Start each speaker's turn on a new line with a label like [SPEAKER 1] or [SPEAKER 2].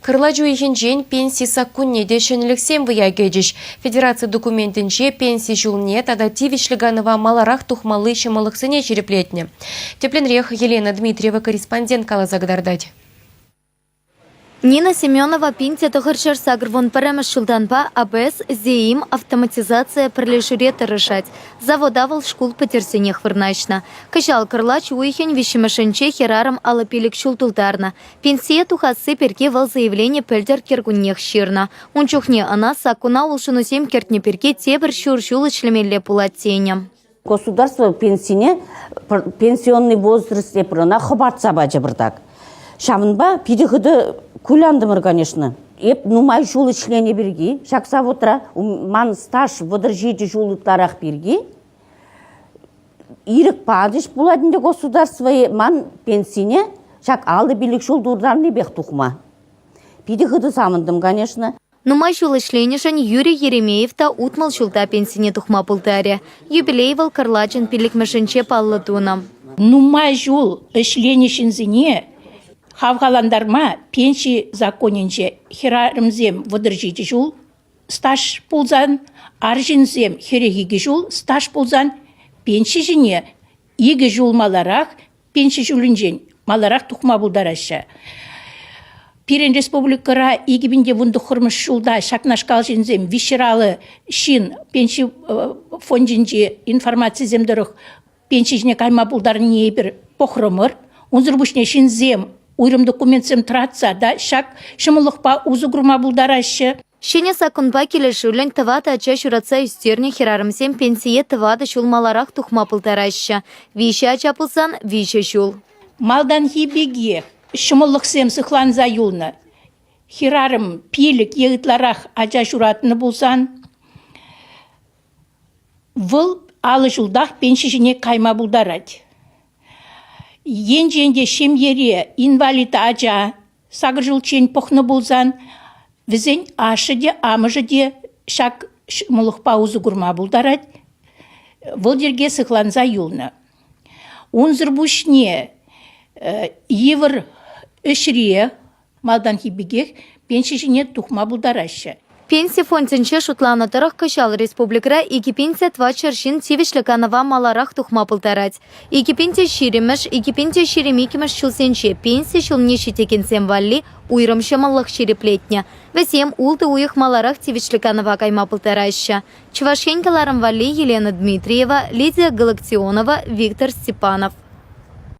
[SPEAKER 1] Кӑрлач уйӑхӗнчен пенси саккунне те ҫӗнӗлӗхсем вӑя кӗчӗҫ. Федераци документӗнче пенси ҫулне тата тивӗҫлӗ канӑва маларах тухмалли ҫӑмӑллӑхсене ҫирӗплетнӗ. Тӗплӗнрех Елена Дмитриева корреспондент каласа кӑтартать.
[SPEAKER 2] Нина Семенова 1981 ҫултанпа АБС ЗЕИМ автоматизация пӗрлешӳре тӑрӑшать. Завода вӑл шкул пӗтерсенех вырнаҫнӑ. Кӑҫал кӑрлач уйӑхӗн виҫҫӗмӗшӗнче хӗрарӑм 55 ҫул тултарнӑ. Пенсие тухасси пирки вӑл заявлени пӗлтӗр кӗркуннех ҫырнӑ. Ун чухне ӑна саккуна улшӑнусем кӗртнӗ пирки тепӗр ҫур ҫул ӗҫлемелле пулать тенӗ.
[SPEAKER 3] Государство пенсине пенсионный возраст эпир ӑна хӑпартса пачӗ пӑртак. Ҫавӑнпа питӗ хытӑ кулянтӑмӑр, конечно. Эп нумай ҫул ӗҫленӗ пирки ҫак заводра ман стаж 37 ҫул ытларах пирки ирӗк пачӗҫ пулать ӗнтӗ государство ман пенсине ҫак 55 ҫул тултарнипех тухма. Питӗ хытӑ савӑнтӑм, конечно.
[SPEAKER 2] Нумай ҫул ӗҫленӗшӗн Юрий Еремеев та 60 ҫулта пенсине тухма пултарӗ. Юбилей вӑл кӑрлачӑн пиллӗкмӗшӗнче паллӑ тунӑ.
[SPEAKER 4] Нумай ҫул ӗҫленӗ ҫынсене хавхалантарма пенси законӗнче хӗрарӑмсем 37 ҫул стаж пулсан, арҫынсем 42 ҫул стаж пулсан пенси ҫине икӗ ҫул маларах пенси ҫулӗнчен маларах тухма пултараҫҫӗ. Пирӗн республикӑра 2019 ҫулта ҫакнашкал ҫынсем виҫҫӗраллӑ ҫын пенси фончӗнчи информацисем тӑрӑх пенси ҫине кайма пултарнине эпир пӑхрӑмӑр. Унсӑр пуҫне ҫынсем уйрӑм документсем тӑратса та ҫак ҫӑмӑллӑхпа усӑ курма пултараҫҫӗ.
[SPEAKER 2] Ҫӗнӗ саккунпа килӗшӳллӗн тӑватӑ ача ҫуратса ӳстернӗ хӗрарӑмсем пенсие тӑватӑ ҫул маларах тухма пултараҫҫӗ. Виҫӗ ача пулсан – виҫӗ ҫул.
[SPEAKER 4] Малтанхи пекех ҫӑмӑллӑхсем сыхланса юлнӑ. Хӗрарӑм пилӗк е ытларах ача ҫуратнӑ пулсан вӑл 50 ҫултах пенси ҫине кайма пултарать. Енчен те ҫемьере инвалид ача сакӑр ҫулччен пӑхнӑ пулсан вӗсен ашшӗ те, амӑшӗ те ҫак ҫӑмӑллӑхпа усӑ курма пултарать. Вӑл йӗрке сыхланса юлнӑ. Унсӑр пуҫне йывӑр ӗҫре малтанхи пекех пенси ҫине тухма пултараҫҫӗ.
[SPEAKER 2] Пенси фондӗнче шутланӑ тӑрӑх кӑҫал республикӑра 2400 ҫын тивӗҫлӗ канӑва маларах тухма пултарать. 2020-мӗш, 2022-мӗш ҫулсенче пенси ҫулне ҫитекенсем валли уйрӑм ҫӑмӑллӑх ҫирӗплетнӗ. Вӗсем ултӑ уйӑх маларах тивӗҫлӗ канӑва кайма пултараҫҫӗ. Чӑваш Ен кӑларӑм валли Елена Дмитриева, Лидия Галактионова, Виктор Степанов.